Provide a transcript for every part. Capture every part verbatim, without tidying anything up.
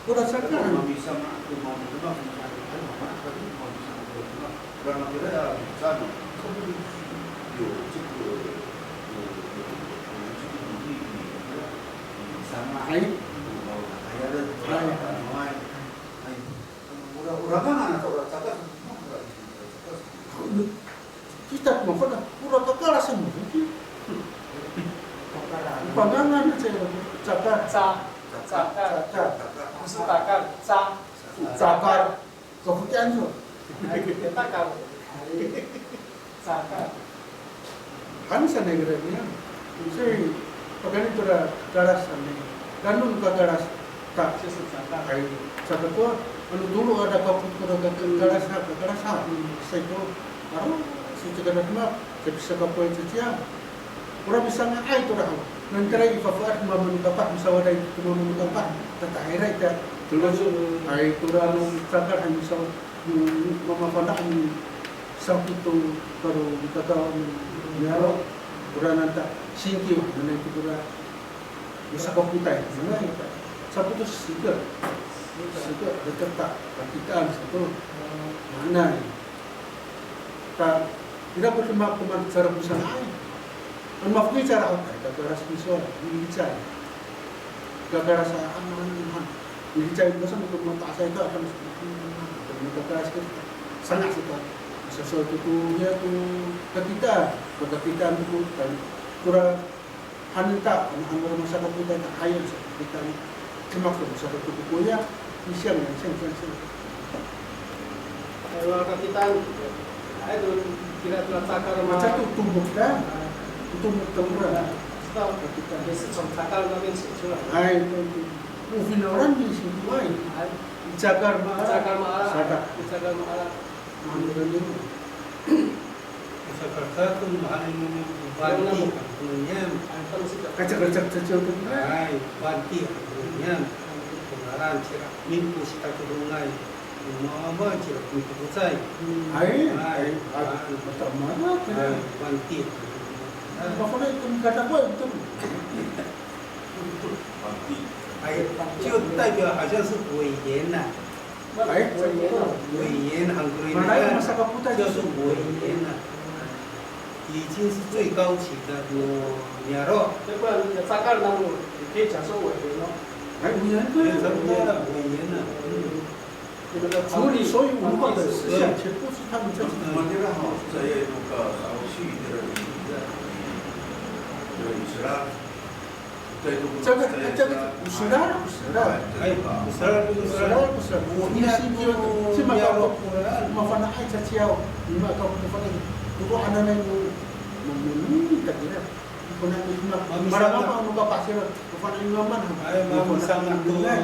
Ora caka. Hay. Hay. Ora, ora caka. Kita mafana', ora kakarasan mo, ki. Pangangan sa, cakar. Ca-, cakar. Cakar. 不是 takar, ca-, cakar. Kafokian so. Ay, takar. Ay, cakar. Han sanay kira niya. So, pakayni tora kakaras sanay. Dano no kakaras. Ta, ay, saka to, ano tolo ada kapot ko kakaras ha, kakaras ha. Saito, aro, so caka demak, sapisakapoay caciyaw. Ora misanga'ay tora haw. Nangra i fafaed mama no kapah, misawaday to mama no kapah. Tata'ayra ita. Tolo, ay, tora no cakar, ay, misaw, mamafana' mi sakito, karo mikaka, niyaro'. Ora nanta, singkiw, nanay to tora. Misakapotay, nanay. Sapoto sika. Sika, deketak, kakitaan sato. Nanay. Ta, ira ko demak ko maan cara ko sanay. Ano mafokiy cara haw, ay, kakaras ko sowal, milicay. Kakaras a, ano, ano, ano. Milicay, basta ko mato'asay to, akan, kakaras ko, sanga' sato. Sasowal to, to, ya, to, kakitaan, kakitaan to, to, tora, Hanen ta, ano, ano, masakapotay ta, hayan sa kita ni. Cima ko masakapotay ko ya, ni siyang, siyang, siyang, siyang. Ay, mga kapitan, ay, doon, kira, kira cakar, mga... Macam to, tumbok ta. Tumbok ta, mura. Kapitan. 也是从 cakar 那边写出来的。Ay, to, to. O finawlan ni singko ay. Ay. I cakar ma'ala. Cakar ma'ala. Sadak. I cakar ma'ala. Ano, ano. Sakalsa to mahaenay no mita, banti han to no niyam. Kacakacak caciyaw to niyam. Ay, banti han to no niyam. Ko ngaran cira, mingko sita ko dongay. Mama cira ko mita ko cay. Ay, ay, ay, matama na, ay, banti han to no niyam. Mafana'ay to mikadakoay to. Banti. Ay, 就代表好像是委员呐。 Ay, 委员 han ko rina. Malayo masakapotay. 就是委员啊。已经是最高级的 no niyaro'. 要不然 cakar 那么，你可以讲说委员咯。哎，委员对。差不多了，委员了。嗯。处理所有文化的事项，全部是他们在处理。 Cakat, cakat, o selal, o selal. Ay, o selal, o selal. O selal, o selal. O ina, cima ka, o mafana'ay caciyaw, cima ka, o mafana'ay. Tolo hananay no, no, no, no, takira. Mafana'ay no kapah sira, mafana'ay no mama. Ay, mama, sama to, ya.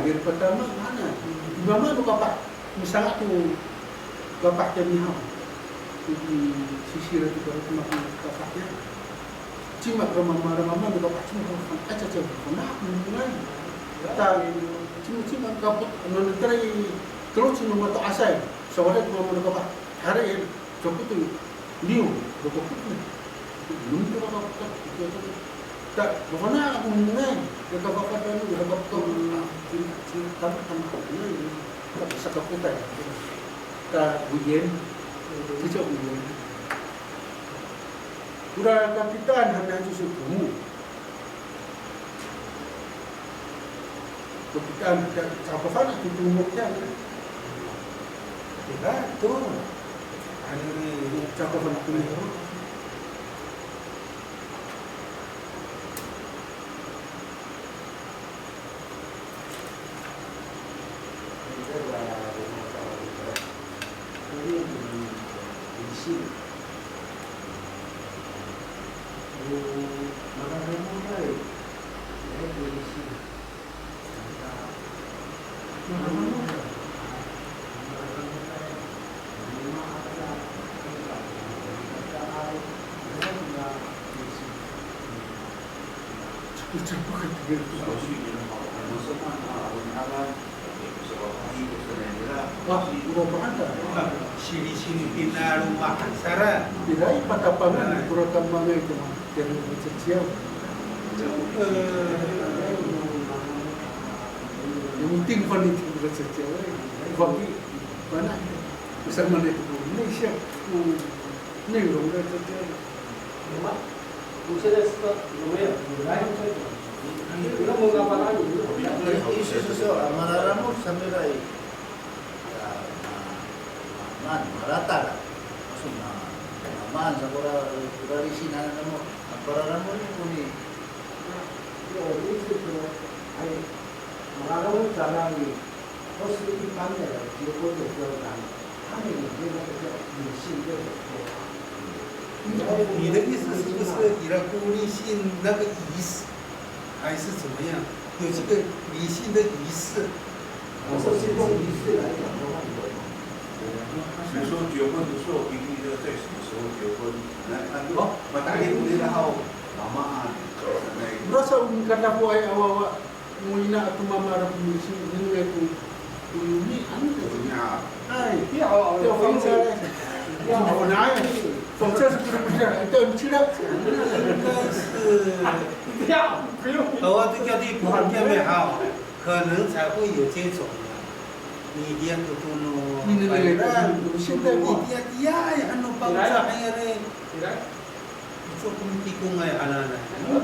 Ira patama, mana? I mama no kapah, misanga' to kapah tiya mihaw. Sisira to karo to mama no kapah tiya. Cima kira mama, mama no kapah, cima kira mama, aca, aca, mama, mama. Ta, cima, cima kapot, ano, nantra i, tolo cima mato'asay, sawada to mama no kapah. Hari i, Sakoto, niyo, sakoto. Nonto ka, ka, ka, ka, ta, mafana' ako minengneng, ya ka, ka, ka, ano, ya ka, ka, ka, ah, cina, cina, tama, tama, ano, ya, ta, sakapotay. Ta, 委员, 这叫委员. Ora kapitan, hami ato so komo. Kapitan, caka fana' to tomok tiya. Ira to. Ano ri, caka fana' to tomok. Wa, ora paan ta. Silisili tina loma' han sara. Ira i patapangan, ora kamangay to, tira i caciyaw. 呃，用定番的听这个讲，放屁，完了，不是嘛？那个内向，嗯，内容的这这。有吗？你现在是说有没有？有来，有没有？那我们把它有没有？意思是说，啊，马拉拉木上面的，啊，马，马，马拉达了，是吗？马，马，sa kora, kora lisin hananay namo, a, para namo ni koni. Yo, 我的意思说，哎，马拉拉木上面的 都是一般的结婚的标准，他们也没有那个叫女性这种说法。你的意思是不是 ira ko lisin 那个仪式，还是怎么样？有这个迷信的仪式？如果是用仪式来讲的话，有吗？比如说结婚的时候，一定要在什么时候结婚？来，啊，哦，马达里古里的话，妈妈啊，那个。Merasa umi kada ko ay awawa. Mo ina ato mama ra ko misi, nengneng ko, ko yomi, ano to? Yomi a. Hay. Iya, o, o, 放生嘞。Iya, o, 哪有？放生是不是不是？对，我们吃了。应该是。不要，不用。我这叫地不好，没有好，可能才会有这种的。你这样子不弄，你那个，反正现在不，你这样，哎呀，弄爆炸，哎呀嘞。起来。 Ico ko mitikongay hananay. Ay.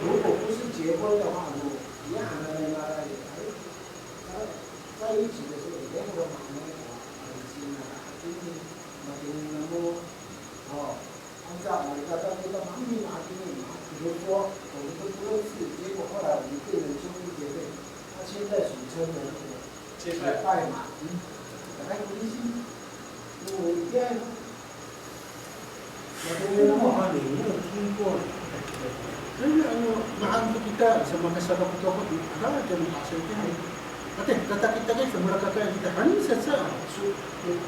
如果不是结婚的话，no, ya hananay mararid, 在一起的时候，你没有办法那个，很亲啊，很亲，很亲，那么，哦，按照我们的道理，那么很亲啊，很亲，比如说，我们都不认识，结果后来我们变成兄弟姐妹，他现在所称的那个 结拜嘛，嗯，本来不是，不一样。那个话你没有听过。Ano, ano, mahaen to kita, sa makasakapot ako, ano, kita makasakapot. Ate, tatakit kita, sa malakakay kita, ano, sa, sa. So,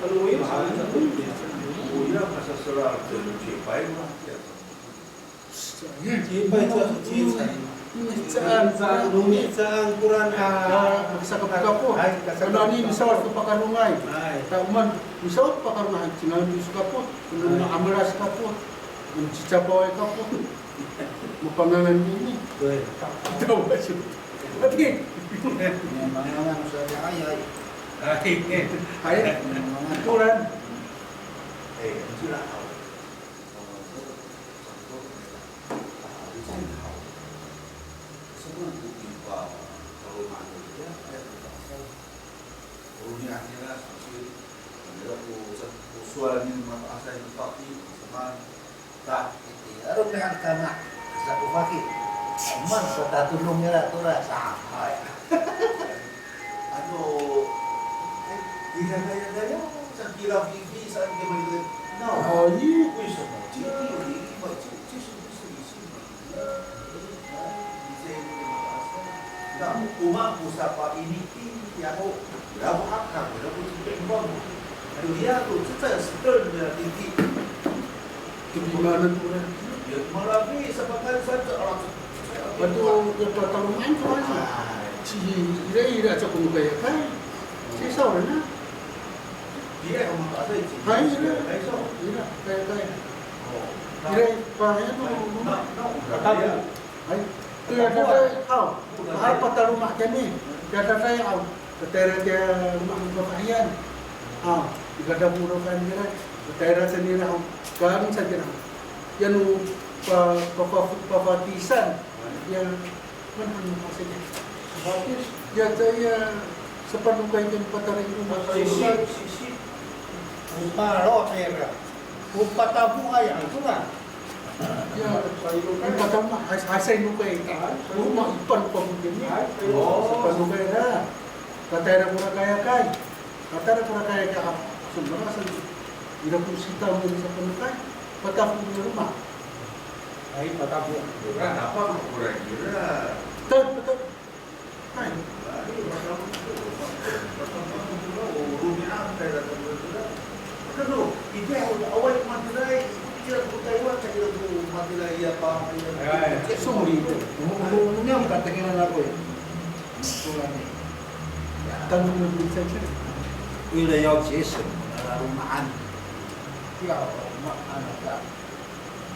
ano, yun, sa, ano, yun, sa, ano, yun. 不要，他说是让这种结拜嘛，这样。 Cecay, cecay. Mihecaan, mihecaan koran a, a, makasakapot kapot. Hay, kasakapot kapot. Ano ni, misawad to pakarongay. Hay. Ta o maan, misawad to pakarongay, cingaw to so kapot. Ano ni, hay, maamalas kapot. Ano cicapaway kapot. Mapangangan ini. Hay. Tawa siya. Ati. Mapangangan sa di ay, ay. Hay. Hay. Mapangangan. Koran. Eh, sila. Ta, iti, aro mihaen kama, sa ko faki. Maan ko tatodong nira tora sa. Hay. Ano, eh, ira kaya kaya, sa kira bibi, sa kaya may, no. Ay. 为什么？这个有意义吗？这，这是不是理性吗？那我们不是把ini ti, ya ko, ya ko akar, ya ko cipeng bang. Ano ya ko, cecay stern ya titi. Titimanan ko na. Ya, malabi sa pakan sa, sa, sa, Ato, ya, pataloma'an ko, ano? Ay. Ci, ira, ira, sa ko no kayakay. Ci, sa, ora na. Ira, o makaasay, ci. Hay, ira. Ay, so. Ira, kayakay. O. Ira, pa, ano, na, na, na, Hay. Kaya tatay, haw. Mahal pataloma' kami. Kaya tatay, haw. Katayra kiya ma'am kafahiyan. Haw. Ikadamo kafahiyan kira. Katayra sa nira, haw. Kami sa kira. Yano pa, pa, pa, papatisan. Ya, man, ano, kasi. Papatis. Ya, sa, ya, sa panokay kami pataray ko. Sisi, sisi. Paro, tayra. O patamo ay, ano nga? Ya, o patamo, hay, hay, sa ino kay, o ma, ipan pa mo kini. O. Sa panokay na. Katayra kora kayakay. Katayra kora kayakay, a, sa mara sa, ira ko sita mo sa panokay. Patamo no roma. Hay, patamo. Patamo, kora ira. Ta, ta, Hay. Hay. Song li. Mo, mo, mo, mo, mo, mo, 为了要节省，呃，我们按，要，我们按那个，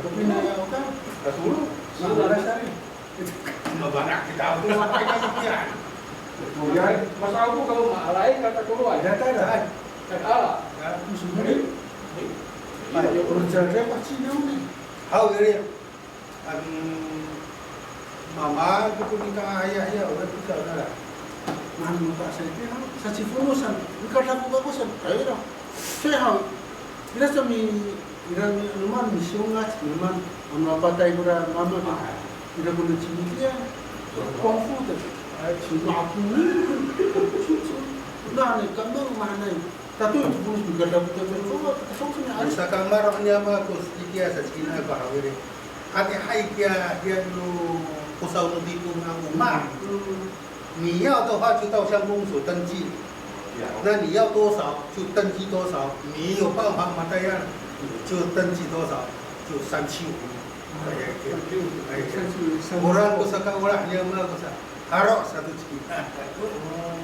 Tapi na ya, oka. Kasolo. Nah, ada sari. Mabanak kita ako, mabanak kita ako. Yan. Mas ako, kalau maalay, kakatolo ay. Data, data. Kakala. Ya. Musu muli. Ay, ya, orang jaga pasti nau ni. Haw, iri. An, mama, ko nikanga'ay, ya, ora ko sa, na. Mama, pa sa iti, ha? Sa cifono san, nikadako kako san, kay ira. Sa, ha? Ira sa mi, ira mi, ano man, misiyongac, ano man, ano mapatay kora mama, ira ko na cimitiya. Kung fu, ta. Ay, cimako. Nani, kamang manay. Tatoy to ko no mikadako to, to, to, to, to, to, Saka maro' niyam ako, itiya sa cina ko hawiri. Adihay kiya, kiya no kosaw no dipong a omah. 你要的话就到乡公所登记，那你要多少就登记多少，你有办法吗？这样就登记多少，就三七五。哎呀，哎呀，哎呀，三七五，三七五。Orang ko saka olah niya ma ko sa. Aro sato cina.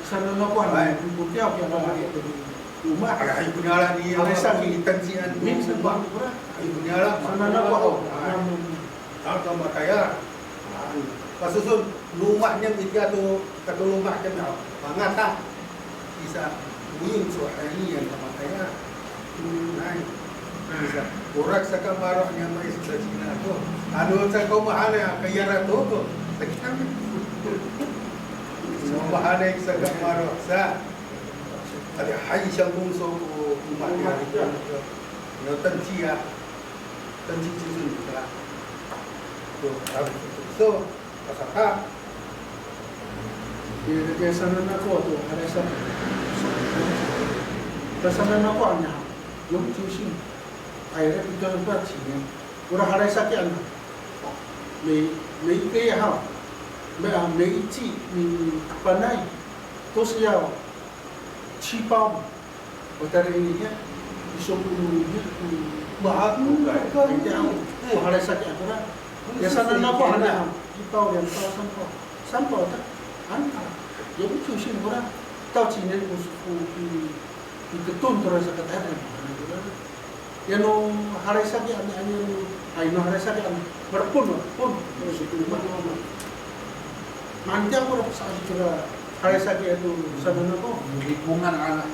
Sananako han, ay, ko tiya, ko omah. Ay, hay ko niyala' ni, ay, sa, i tancian. Min sa ba, kora. Hay ko niyala'. Sananako han. Ay. Tama kaya. Ay. Pasoson, no omah niyam itiya to, katolo omah niyam, mangata. Isa, uyin so hay niyan tama kaya. Ay, sa, orak saka maro' niya mais sa cina to. Ano sa ko mahaenay, kaya ra to to. Sa kita. So mahaenay saka maro' sa. Adi hay siyang kongso ko omah niya. Niya tanciya. Tanciya cicun kita. So, so, Pasaka. Ira, ira sananako to, ira sa-, ira sananako han, 永久性. Ay, ira pito na to, cine. Ora haray saki han. 每，每一个月哈，每，啊，每一季，嗯，本来都是要七包嘛。 Watari niya, iso ko no niya, ko, mahal ko, ay, tiya, o haray saki ako ra. Ya sananako han, 一包、两包、三包、三包 ta, ano, 永久性 kora, 到几年 ko, ko, i, i, keton to ra sa Katayal, ano kora. Yano haray saki ano, ano, ay, no haray saki ano, marepon, marepon, ano, siki, marepon. Mantiya ko ra sa, siki ra, haray saki ato sananako. Ripongan, ano,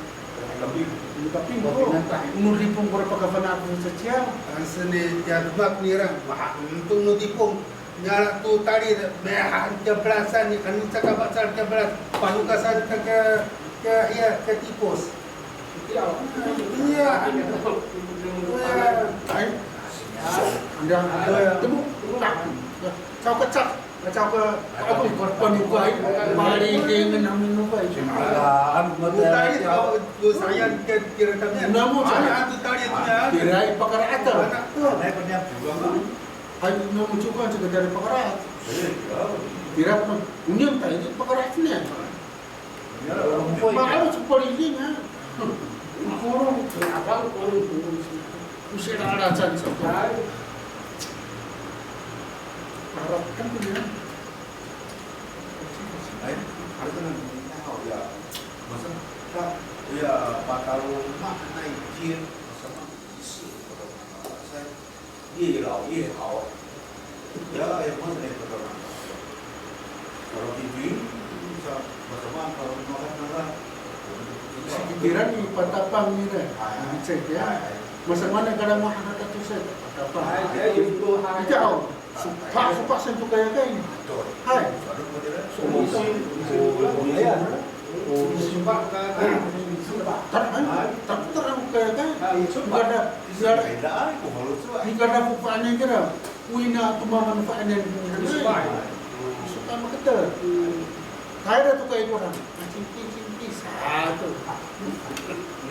kaping. Ano kaping ko. Kaping ko. Ano ripong ko ra pakafana' ako sa cecay. Ano sini, ya, demak nira, maha, ano to no ripong. Niyala' to talid, miha, tiya pelasan ni, ano caka macal tiya pelas, panokasan ka, ka, ka, iya, ka tipos. Iya. Iya. Ay. Anda, temu, tak. Caka, caka, caka, ako, panukay, malilingen ang minukay. Ano, talid, o, o, sayan, kira kami. Namo, ano, caka. Ano, talid niya. Tira i pakaraatan. Anak to. Ay, no, mucokan sa kadari pakaraat. Tira ko, oniyan tayo, di pakaraat niya. Maalo sa paliling, ha? Kurong, abang, kurong, kurong. Usi na alasan sa kurong. Harap kan ko niya. Ay, ano ka nang, ya, masa, ka, ya, patalo, ma, na, ijin, masa, ma, isi, patalo, ma, sa, 越老越好。Ya, ya, mas, eh, kalau, kalau di, sa, masama, kalau makan, makan. Sa itira i Patapang nira. Ay, ay. Masama na kala mo han a tatosa i Patapang. Ay, ay, yun po, ay. Ita, o. Sopak, sopak sa to kayakay. Hay. Sopak. Tar, hay. Tar, tar, kayakay. Nikada, nikada, nikada ko fa'anay kira. O ina to mama no fa'anay. Sopak maketer. Tayra to kay korang. Cingki, cingki. Sa to.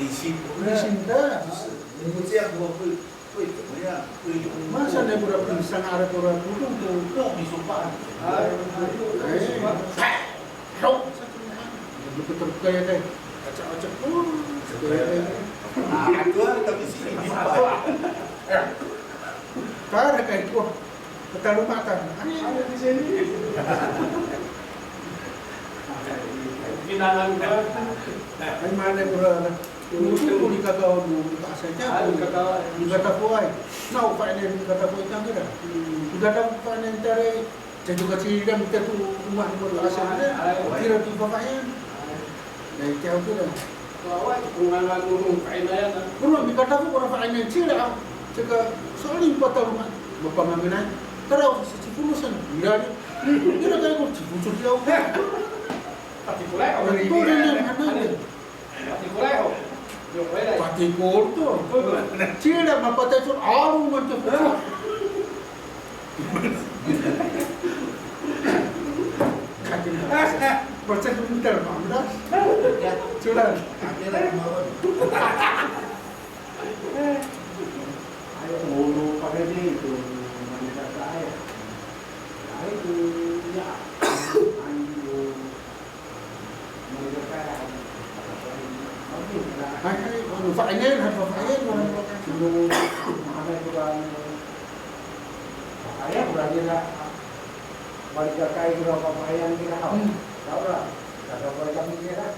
Lisin. Lisin ta. 不这样的话会 Masa na kora pinsang ara kora polong to. Ay, ay, ay. Sa to na. Ano ko to kayakay. Acak, acak. O, kayakay. Tara kay ko. Patalomatan. Ay, ay, ay. Pinangan ko. Ay, mana kora. Ko, ko, ko nikakaw no mato'asay tiya, a, ko nikakaw. Nikatafoay. Na, o fa'inayan nikatafoay tiya kira. Hmm. Nikatafo fa'inayan tara i, caay to kacilid mita to omah no mato'asay kira. Ay. Kira to fafahiyan. Ay. Ay, tiya kira. Awa, ko ngangan no fa'inayan a. Kora nikatafo kora fa'inayan cila. Caka, so'elin pata roma, mapangangenay. Tara, o sa cifonosan, mirali. Kira kay ko cifonosan tiya. Patikoray, o. Patikoray, o. Patikor to. Cila mapatay to, 'aloman to. Pacay to mita, ma'amilas. Cila. Ayo, ngolo pake di to, manisa sa aya. Ay, to, ya. Ay, to. Hay, hay, ano, fa'inayan, hay, fa'inayan, wala, wala. Ano, ano, ano, ano, fa'inayan, wala nira, wala ka kayo, wala fa'inayan nira, ha. Hmm. Wala, wala, wala kami nira.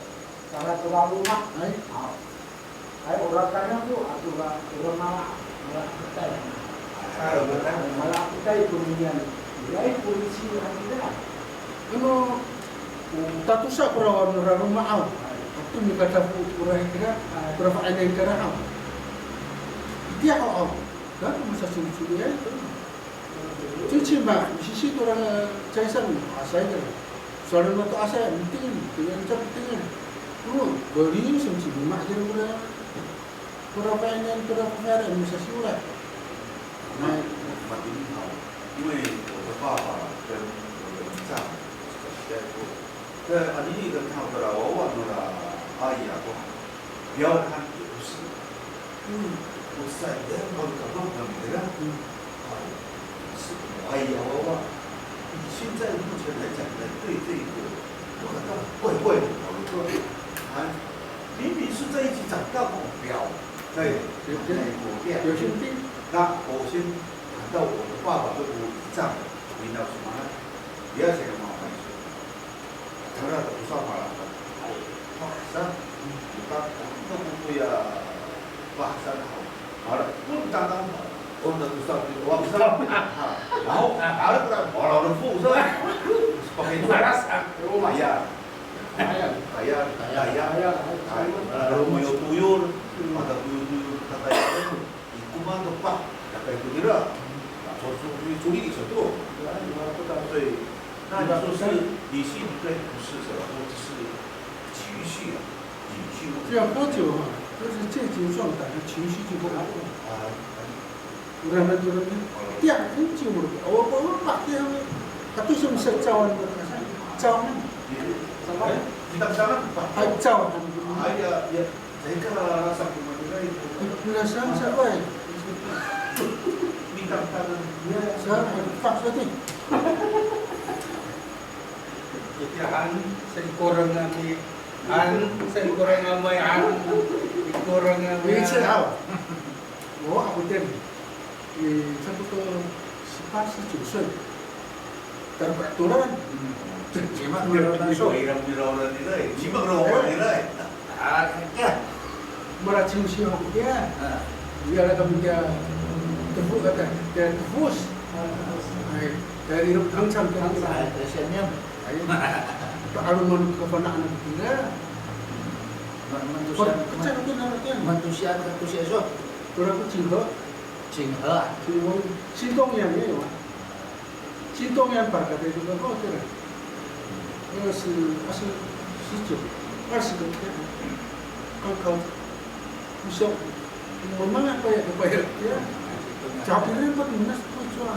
Para to lalo na. Hay. Ha. Hay, ora kanya to, ato ra, ora mala, mala akitay. Hay, mala akitay to niyan. Hay, polisi akira. Ano, o tatosa kora wano ra roma aw. Ato mikatafo kora ikira, kora fa'inayan kira aw. Itiya ho aw. Kano masasolisoliyay to. Cima, misisi tora caay sa no asay kira. Sowal no mato'asay, mitengil, mitengil, mitengil. O, bali sa ci Mima kira kora. Kora fa'inayan, kora fa'inayan, misasiwlay. 那，那，因为我的爸爸跟我的姨丈在，在阿里里跟他们的老王的阿姨啊，不要看也不是，因为我在两个地方的人啊，是，哎呀，我，我，以现在目前来讲呢，对这个，我感到怪怪的，我说，啊，明明是在一起长大，我不要，对，对，对，对，有兄弟。那我先谈到我的爸爸跟我姨丈，领导什么呢？不要想要麻烦你说。 Tara to sa mala. Pahasan, kita, no ko koya pahasan haw. Mala, ko tanang haw. O, to sa, o, sa. Ha, haw, mala, mala, mala, fu, sa. Pakai turas, ah. Tayal. Tayal. Tayal. Tayal. Hay, mala, toyol, toyol. Mata toyol, toyol, tatayal. I komaen to pa, yakay to nira. 那说，说，说，说理是对。所以，那你说是理性跟不是什么，或者是情绪啊，情绪问题。只要喝酒哈，就是这种状态，情绪就不好。啊，啊。Ora na to, ora na. Tiya, 很久了，我，我，我把这样的，他都是我们是早安的，早安。哎，你当早安吧。哎，早安。哎呀，也 Teka, sa ko manengneng. Pinasan sa, ay. Mitangtangan. Ya, sa, ay, pak sa ti. Itiya han, sa i koreng a mi, han, sa i koreng a may, han, i koreng a may. Minsan, aw. O, ako din. Eh, 差不多十八、十九岁。Tara ko atoran. Hmm. Cima, miraw na so. Miraw, miraw nira, eh. Cima, miraw nira, eh. Ah, ya. Mala ciwsiw ako ya. Ah. Ira kami ya, tefo, kata, ya, tefos. Ay, dari Hangsan, Hangsan. Ay, dari siya niya. Ay, paano man kapanaan ako nira? Man, man to siya, man to siya, man to siya, so. Tora ko Cingho. Cingho. Cingho. Sintong yan, eh, wa. 新东阳 para katay to kako, tira. 二十，二十，十九，二十个，刚考不错。我们那边也不会，呀。Capirin pa tunas 不会做啊。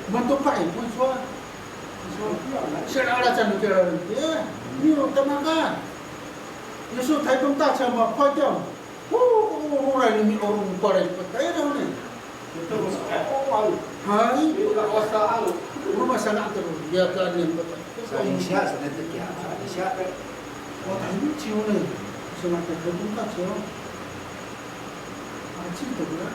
我们都拜也不会做啊。说，现在阿拉讲的这样，耶，没有他们干。你说台东大桥嘛，坏掉， O, o, o, ora nini, o, ora nini, ora nini, patay daw ni. Hay. Ora masana' to, biya ka niyan, patay. Sa Insiya, sa Insiya. Wa, tayo ni, ciw ni. Sa Insiya, sa Insiya. A, ciw to, ya.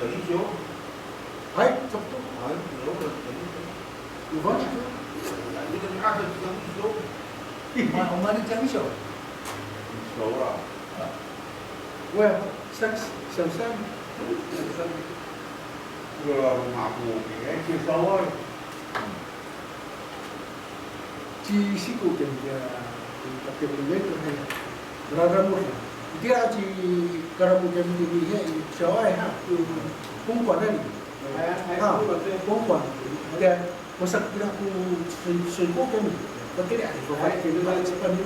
讲一宿。哎，差不多。哎，有人讲一宿。有方式。你跟你阿哥讲一宿。我，我们讲一宿。熟了。喂，三，小三。这个马虎，你还介绍啊？ Ci Siko kami ya, ci Kapitolay to hay. Mararamod. Itira ci karamod kami tini ya, i Saway ha. Pongkoan nani. Ha, Pongkoan. Ya, masak kira ko Siko kami. Patira, ko Siko kami.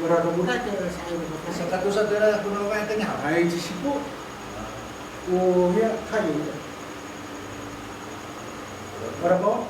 Mararamod hay ka sa. Saka to sa tira ko no kaya tanya. Ay, ci Siko. O, ya, kaya. Marabaw.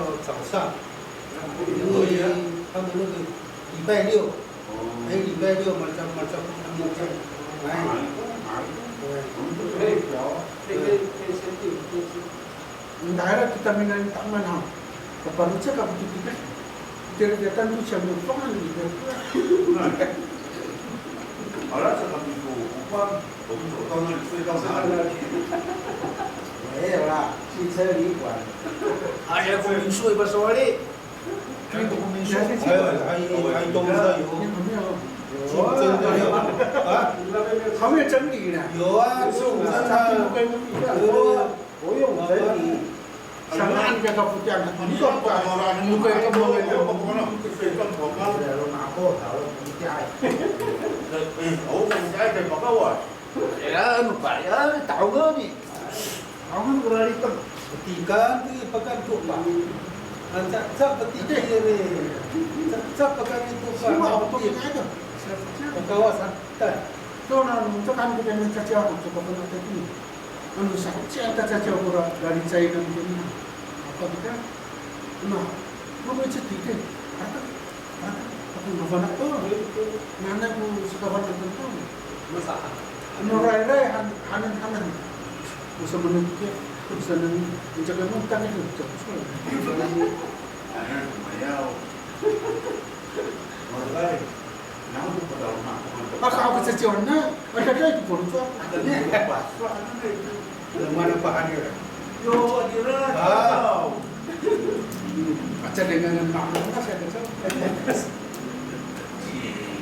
早上，因为他们那个礼拜六，哦。还有礼拜六嘛，叫嘛叫他们叫，哎，哎，对。我们就可以调，可以可以可以先定，可以先。Daira kita minanam taman ha. Kaparocak ako to tika. Tira kita to siya mo pangan ni. Ala sa kami ko upang. 我们走到那里睡到哪里？没有啦，汽车旅馆。哎呀，国民宿也不说嘞。国民宿，还有还有还有东西有。有啊，真的有啊。还没有整理呢。有啊，是我们的。有啊。 不用整理。Saan ka kapoti'an? Ano ka, ano ka, ano ka, ano ka, ano ka, ano ka, Ya, ano pa, ya, tao nga ni. Tao nga ko raliteng. Petikan to i pakan to pa. Anca, ca petikan iri. Ca, ca pakan ito pa. Sima, apa petikan? Pakawasan. Ta. To na, to kan kita mencaci orang, coba kena tadi. Ano sa, ci ata cacaw ko ra, dari China nito na. Apa kita? Na, no mo icet tike. Ata, ata, ako mafana' to. Nanay ko sakafana' to. Masa? Ano rayray, han, hanan, hanan. Ko sa manok ke, ko sa nang, ko sa nang, ko sa nang, Ano, mayaw. Maray. Nang ko pa daw na. Aka ako sa tiyan na. Ay, ay, ay, di ko rin sa. Ano, ano, ano, ano, ano, pa, ano, yo, ano, ano. Wow. At sa dengan ang makina, sa, sa. Di,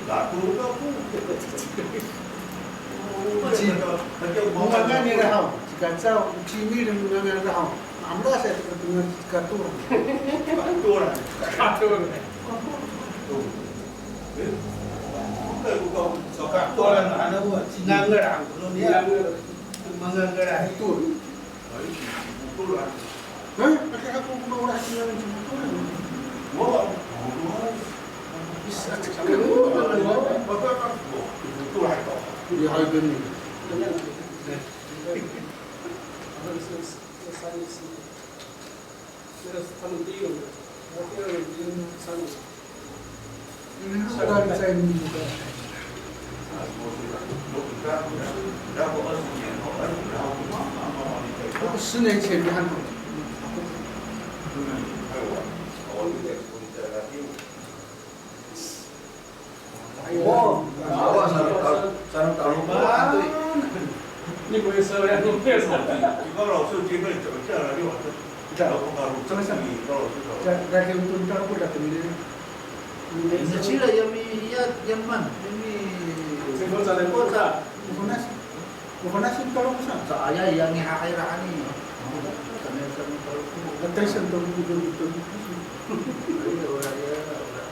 gato na po. Di, mga nga nila, haw. Si Kacaw, si Mil, mga nga nila, haw. Amra sa ito, ito nga si Katura. Katura. Katura. Eh? So Katura, ano mo, si Ngangerang, ano niya? Mangangala. Botol. Ay, botol, ah. Ay, aka ako maolah sinangan ci Botol, ah. Wa, botol. Isa, cekal. Botol, ah. Iya, ay, ganyan. O, awa, sareng talo, sareng talo ko. Ni ko iso ya, ni ko iso. Ikaw, 老师，今天怎么下来？你晚上，怎么下？你高老师走。Cila, cila, yami, ya, yaman, yami. Singko sa, singko sa. Mafanas. Mafanas to talo ko sa. Sa aya, ya, ngihaay rahan i. Sa aya, sa aya talo ko. Atay sa talo ko, talo ko. Ay, ora, ya, ora, ora,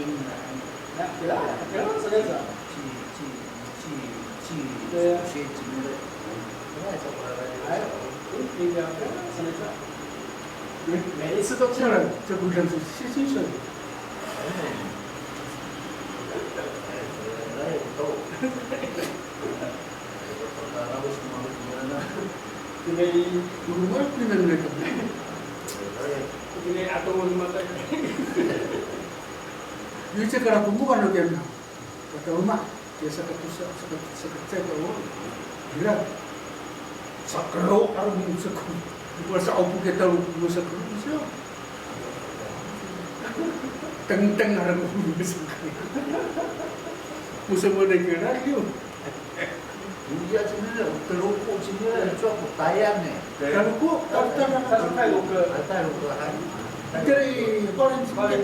ing, rahan i. Ya, ya, ya, sa aya sa. Ci, ci, ci, ci, 对呀。Ci, ci, ci, 哎，每一次都这样。这样，这不认识，是，是，是。哎，哎，哎，我都。 Pinay, pinay ato mo matay. Yu, caka ko mokan no kiyami. Kata loma', kiya saka tosa, saka, saka cecay to. Ira. Sakero, aro mo sakero. Wala sa opo kita lo sakero, siya. Tengteng aro mo sakero. Mo sa mo na kira, yu. Iya, cingra, Taloko, cingra, cowok Tayan, e. Taloko, Tayan, Tayan. Tayan, Tayan, Tayan. Dari Tayan, Tayan.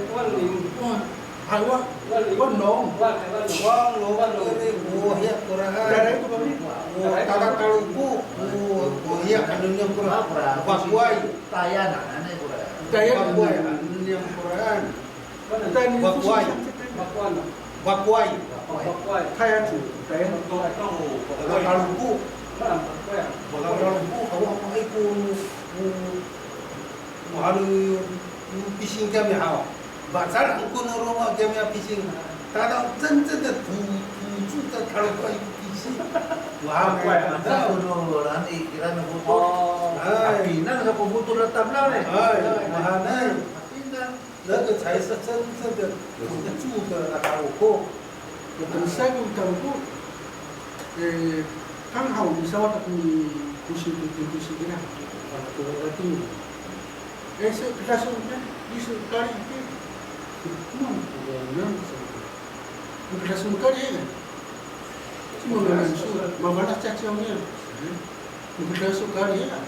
Hay, wa, wa, Wanlong. Wanlong, Wanlong. Dari, o, hiya, kora. Dari itu kami. O, Tala Taloko. O, o, hiya, ano niya kora. Bakoay. Tayan, ano niya kora. Tayan. Bakoay, ano niya kora. Bakoay. Bakoay. Bakoay. Tayan, Tayan. Taloko. Taloko, awa, awa, ay ko, ko, ko, ano, pising kami haw. Ba, sa ko no roma kami a pising. 大家真正的土，土著的 Taloko 一个 pising. Wa, Bakoay. Sa ko no, nani, kira no botol. O. Ay. Pinang sa ko botol na tamdaw, e. Ay, mahaenay. Pinang. 那个才是真正的土著的 Taloko. Tosa ko Taloko, e, 刚好 misawad ako ni Kosi, Kosi, Kosi kira. Ako, ako. E, sa, kadaso, e, iso kali, e. Mo, o, nan, sa. Mo kadaso kali, e. Cima, nan, so, mafanas caciyaw niya. E, mo kadaso kali, e.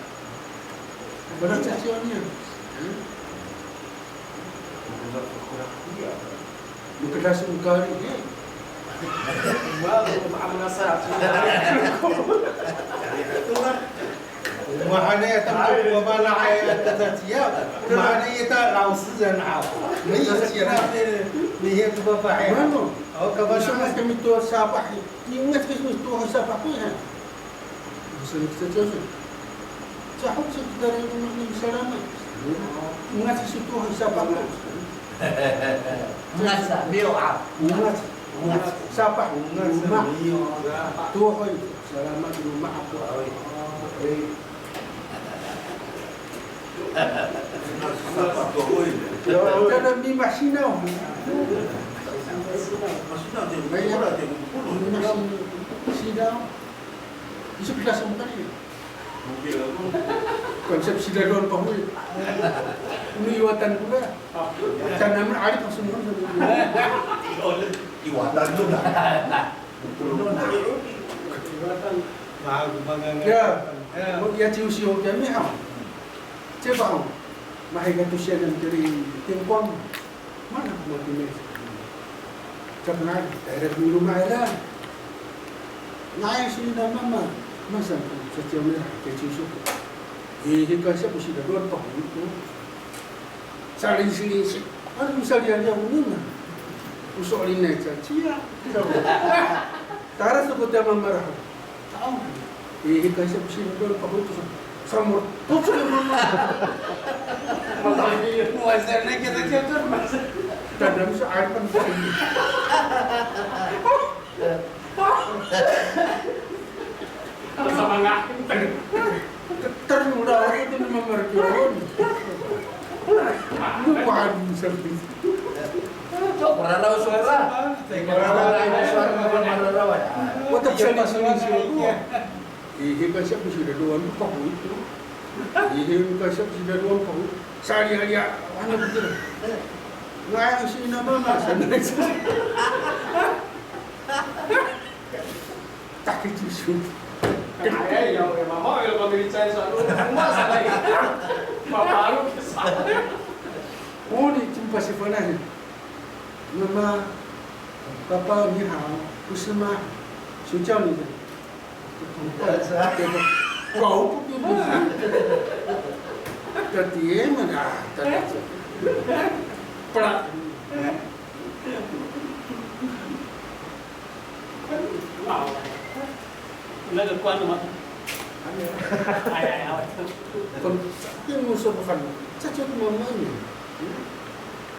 Mafanas caciyaw niya. E. Mo kadaso kali, e. Wa, mahaenay sa. Mahaenay ita, mahaenay ita, 老实人啊，没有其他的那些什么白话。Mano. O, kaba sa kami to sapah, ingat kami to sapah ko, ha. Sa, sa, sa, sa. Caho sa kita ri roma ni Salama. Ongas sa to sapah. Ongas sa, miyo a. Ongas. Ongas. Sapah. Ongas sa, miyo a. To hoy, Salama, roma ako. Awi. Sapah to hoy. Tada mimasinaw. Masinaw, mimasinaw. Iso kira sa mokali. Konsep sila doon pa hoy. Ino iwatan ko na. Tanaman alit ang sumuhan sa mga. Iwatan to na. Iwatan. Mahal ko mga nga. Ya. Ya, ciwsiw kami ha. Ciba ho. Mahay ka to siya ng tiri tingkwang. Mana ko matini? Caka nga'ay, tayra ko i loma' ira. Nga'ay sini na mama, masa ko caciyaw nira, caciyaw soko. Hihikasa ko sila doon pa ko. Salisi-lisi, ano saliyaliyaw ko nina? O so'elinay caciyaw. Tayra sa ko tiya mamarahaw. Tao. Ih, kasya pisidodoan kako to sa. Samor to sa mama. Mama, ih, mo asar na kita kita mas. Tadam sa ay pan. Sama nga. Termula ako din mamarkiyon. Lupahan sa. Mararaw sowal. Mararaw sowal, mararaw. Watak sa masini siya. Ih, kasya pisidodoan kako to. Ih, kasya pisidodoan kako. Sali-sali, ano ko to. Nga, si ina mama, sa. Takit iso. Ay, ay, ay, mama, ay, pamilya sa ano, mama, sa lagi. Mama, ano, sa. Oni, cimpa si Fanay. Mama, papa, 你好, 不是吗? 谁叫你的? Kau ko pipi. Tatiye mana, tatiye. Pala. Naga kuwan ma. Ay, ay, ay. Kon, yung uso ko kan, sa chat mama niya.